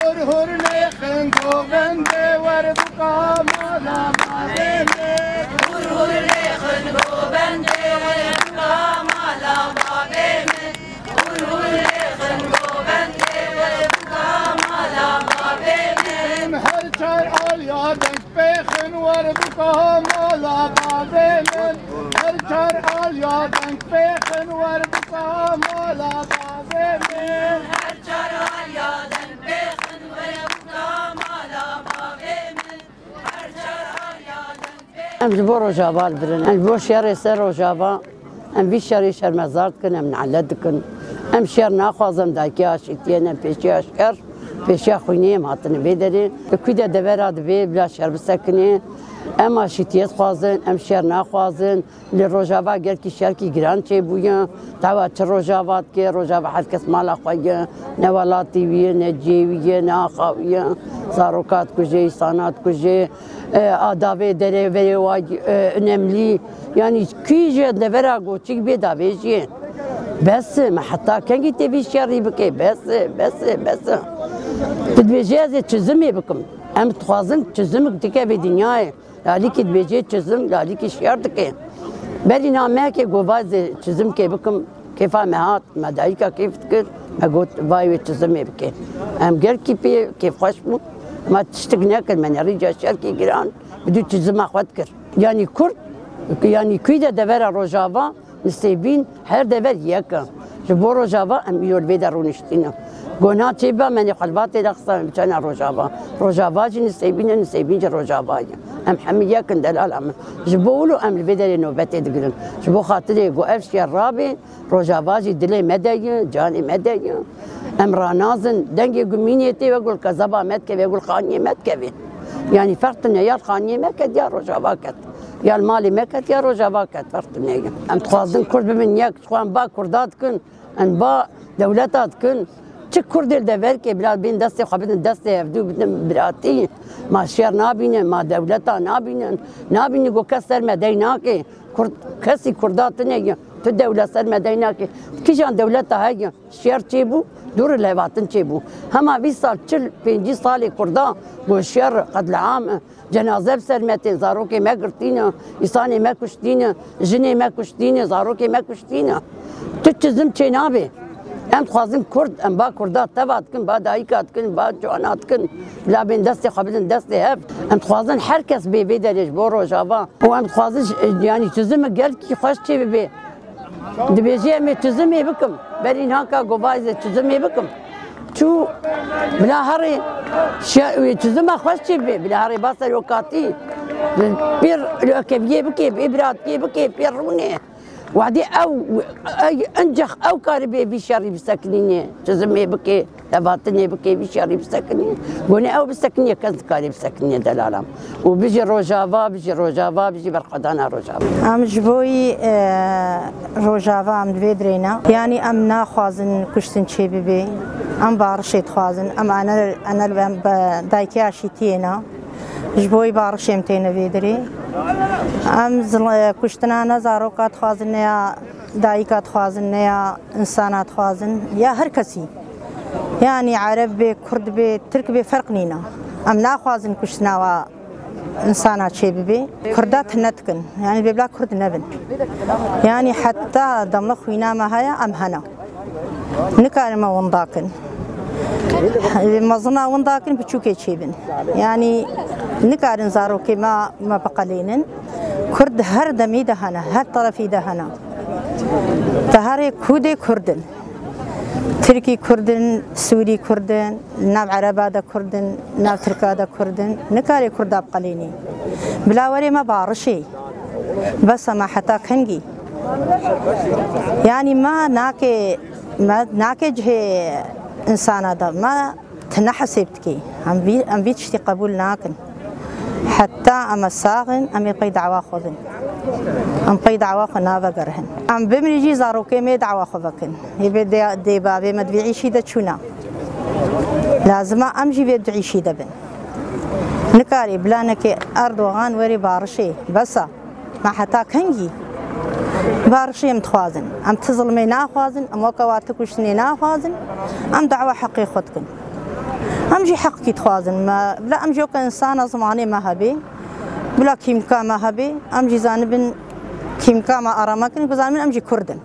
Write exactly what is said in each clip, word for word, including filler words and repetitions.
Hur hur lêxin govendê wer bûka mala bavê min. Hur hur lêxin govendê wer bûka mala bavê min. Hur hur lêxin govendê wer bûka mala bavê min. Her çar alya deng pêxin wer bûka mala bavê min. Her çar alya deng pêxin wer bûka mala bavê min. Her çar alya deng pêxin wer bûka mala bavê min. Her çar alya deng pêxin. Em ji bo Rojava li vir in. Em ji bo şerê ser Rojava, em vî şerê şermezar dikin, em nale dikin. Em şer naxwazin, em dayikê aşîtiyê ne, em pêşiya şer, pêşiya xwînê em hatine vê derê. Li ku de devera divê bila şer bisekinê. Em aşîtiyê dixwazin, em şer naxwazin. Li Rojava gelkî şerkî giran çêbûye. Tawa çi Rojava dike, Rojava her kes mala xwe ye. Ne welatî wî ye, ne cihê wî ye, ne axa wî ye. Zaroka dikuje, îsana dikuje. E, a davê derê verê wa, e, önemlî. Yanî kî ji devera goçîk bê davê jiyê. Bes e, me heta kengî tê vî şerî bike? Bes e, bes e, bes e. Tu dibêjî ez ê çizimê bikim. Em dixwazin çizimik dikeve dinyayê. Lalîkî dibêje çizim, lalîkî şer dike. Berî na mehekê got, va ez ê çizimkê bikim, kêfa me hat, me dayika kêf dikir, me got, va wê çizimê bike. Em gelkî pê kêfxweş bûn, me tiştik nekir, me nerîca şerkî giran, bi dû çizima xwe dikir. Yanî Kurd, yanî kû de devera Rojava, Nisêbîn her dever yek e. Ji bo Rojava em îro li vê de rûniştîne. Gona çê biba, me nê xwe li va tê de xista, em biçene Rojava. Rojava jî Nisêbîn e, Nisêbîn jî Rojava ye. Em hemî yek in, delala min. Ji bo wilo em li vê derê nobetê digirin. Ji bo xatirê ku ev şer rabê, Rojava jî dilê me de ye, canê me de ye. Em ranazin, dengê ku mînê tê, wek ku li kezeba me dikeve, wek ku li xaniyê me dikeve. Yanî ferq tune ya li xaniyê me ket ya Rojava ket. Ya li malê me ket ya Rojava ket, ferq tune ye. Em dixwazin Kurd bibin yek, dixwazin ba Kurda dikin, em ba dewleta dikin. Çi Kurdê li deverkê bila bên destê xwe bidin destê hevdû, bidin biratî. Ma şer nabînin, ma dewleta nabînin. Nabînin ku kes ser me dey nake. Kurd, kesî Kurda tune ye. Tu dewlet ser me dey nake. Kîjan dewleta heye? Şer çêbû, dûr li hevatin çêbû. Hema vî sal, çil pêncî salê Kurda ku şer, qetliam, cenaze bi ser me tên, zarokê me girtîne, îsanê me kuştîne, jinê me kuştîne, zarokê me kuştîne. Tu çizim çê nabe. Em dixwazin Kurd, em ba Kurda teva dikin, ba dayika dikin, ba ciwana dikin. Bila bên destê xwe bidin destê hev. Em dixwazin her kes bê vê derê ji bo Rojava. Û em dixwazin, yanî çizim gelkî xweş çê bibe. Dibêjî em ê çizimê bikim. Berî niha ka govayê zê çizimê bikim. Çû bila herê şe-, wê çizima xweş çê bibe. Bila herê ba serokatî. Pêr lokeviyê bike, pê biratiyê bike, pêr rûnê. Wadî ew, ey, encex ew karibê vî şerî bisekinînê. Çizimê bike. Tevatinê bike, vî şerî bisekinî. Gonê ew bisekinî, kes dikarê bisekinî delalam. Û bijî Rojava, bijî Rojava, bijî berxwedana Rojava. Em ji bo yî, e, Rojava em li vê dirêne. Yanî em naxwazin kuştin çêbibe. Em barişê dixwazin. Em ene, ene em bi dayikê aşîtiyê ne. Ji bo yî barişê em têne vê dirê. Em zil-, kuştina ne zaroka dixwazin ne ya dayika dixwazin, ne ya insana dixwazin, ya her kesî. Yanî Ereb bê, Kurd bê, Tirk bê, ferq nîne. Em naxwazin kuştina wa insana çêbibe. Kurda tune dikin. Yanî bê bila Kurd nebin. Yanî heta demli xwîna me heye, em hene. Nikarin me winda kin. Mezina winda kin, biçûkê çêbin. Yanî nikarin zarokê me, me biqelênin. Kurd her demî de hene, her terefî de hene. Te herê Kurdê Kurd in. Tirkî Kurd in, Sûrî Kurd in, nav Ereba de Kurd in, nav Tirka de Kurd in. Nikarê Kurda biqelênî. Bila werê me barişê. Bes e, me heta kengî? Yanî me nake Me nake cihê insana de, me tine hesêb dikê. Em vî, em vî tiştî qebûl nakin. Heta em e sax in, em ê pey dawa xwe bin. Em pey dawa xwe navegerhin. Em bimrî jî zarokê me dawa xwe vekin. Hê bê dê, dê bavê me di vî îşî de çûna. Lazim e em jî vê du îşî de bin. Nikarî bila neke Erdogan werê barişê. Bes e. Me heta kengî? Barişê em dixwazin. Em ti zilmê naxwazin, em weke wa ti kuştinê naxwazin. Em dawa heqê xwe dikin. Em jî heqkî dixwazin. Me, bila em jî weke insana zimanê me hebê. Bila kîmka me hebê. Em jî zanibin kîmka me arama kin, ku zanibin em jî Kurd in.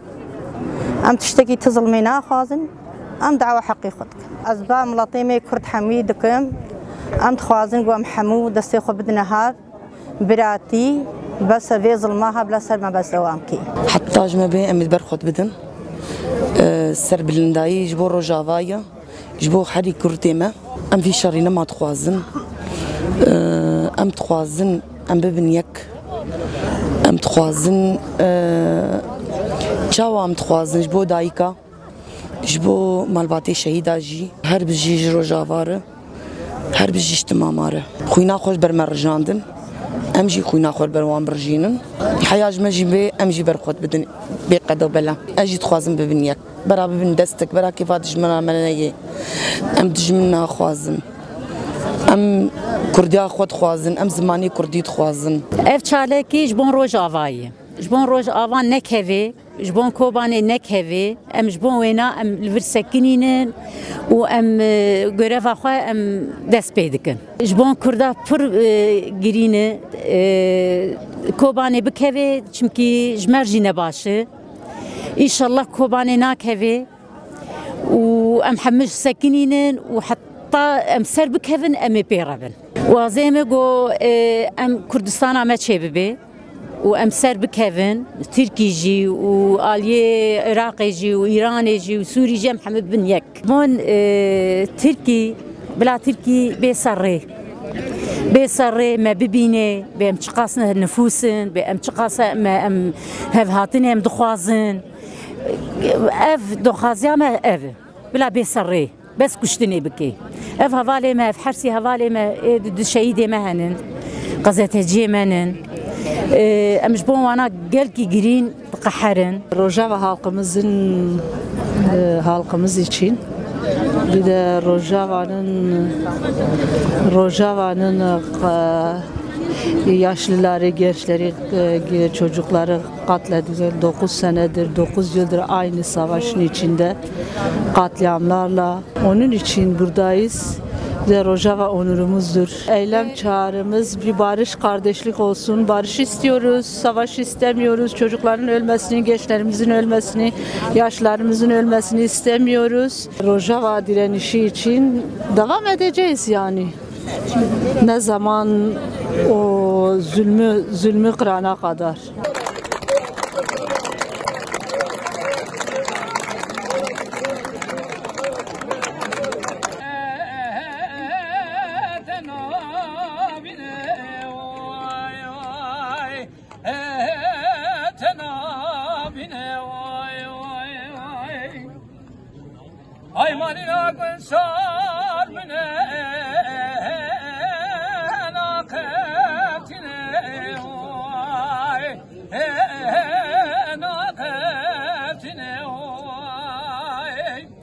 Em tiştekî ti zilmê naxwazin. Em dawa heqê xwe dikin. Ez ba miletê me Kurd hemî dikim. Em dixwazin ku em hemû destê xwe bidine hev. Biratî, bes e vê zilma hebla ser me bes dewam kê. Heta ji me bê em ê ber xwe bidin. Ee, serbilindayî ji bo Rojava ye, ji bo herî Kurdê me. Em vî şerî nema dixwazin. Ee, em dixwazin em bibin yek. Em dixwazin, ee, çawa em dixwazin ji bo dayika. Ji bo malbatê şehîda jî, her bijî ji Rojava re, her bijî ji tima ma re. Xwîna xwe ji ber me rijandin, em jî xwîna xwe li ber wan birijînin. Heya ji me jî bê, em jî ber xwe bidin bê qeda û bela. Ez jî dixwazim bibin yek. Bera bibin destek, bera kêfa dijmina me neyê. Em dijmin naxwazin. Em Kurdiya xwe dixwazin, em zimanê Kurdî dixwazin. Ev çalekî ji bon Rojava ye. Ji bon Rojava nekeve. Ji bon Kobanê nekeve, em ji bon wêna em li vir sekinînin û em, e, göreva xwe em dest pê dikin. Ji bon Kurda pir, e, girîn e, e, Kobanê bikeve, çimkî ji me jî ne baş e. Înşallah Kobanê nakeve û em hemû sekinînin û heta em ser bikevin, em ê pê re bin. Wazê me got, e, em Kurdistana me çêbibe. Û em ser bikevin, Tirkî jî û aliyê Iraqê jî û Îranê jî û Sûrî jî em hemû bin yek. Bon, e, Tirkî, bila Tirkî bê ser rê. Bê ser rê me bibîne, bê em çiqas ne nifûs in, bê em çiqas me em hevhatinê em dixwazin. Ev doxaziya me ev e. Bila bê ser rê. Bes kuştinê bike. Ev hevalê me, ev hersî hevalê me, ê di, di şehîdê me henin, qezeteciyê me nin. Ê, em ji bo wana gelkî girîn diqeherin. Rojava halkımızın, e, halkımız için, bir de Rojava'nın, Rojava'nın, e, yaşlıları, gençleri, e, çocukları katledildi. Dokuz senedir, dokuz yıldır aynı savaşın içinde katliamlarla. Onun için buradayız ve Rojava onurumuzdur. Eylem çağrımız bir barış, kardeşlik olsun. Barış istiyoruz, savaş istemiyoruz. Çocukların ölmesini, gençlerimizin ölmesini, yaşlarımızın ölmesini istemiyoruz. Rojava direnişi için devam edeceğiz yani. Ne zaman o zulmü, zulmü kırana kadar. Ay, Marina Gonçalves.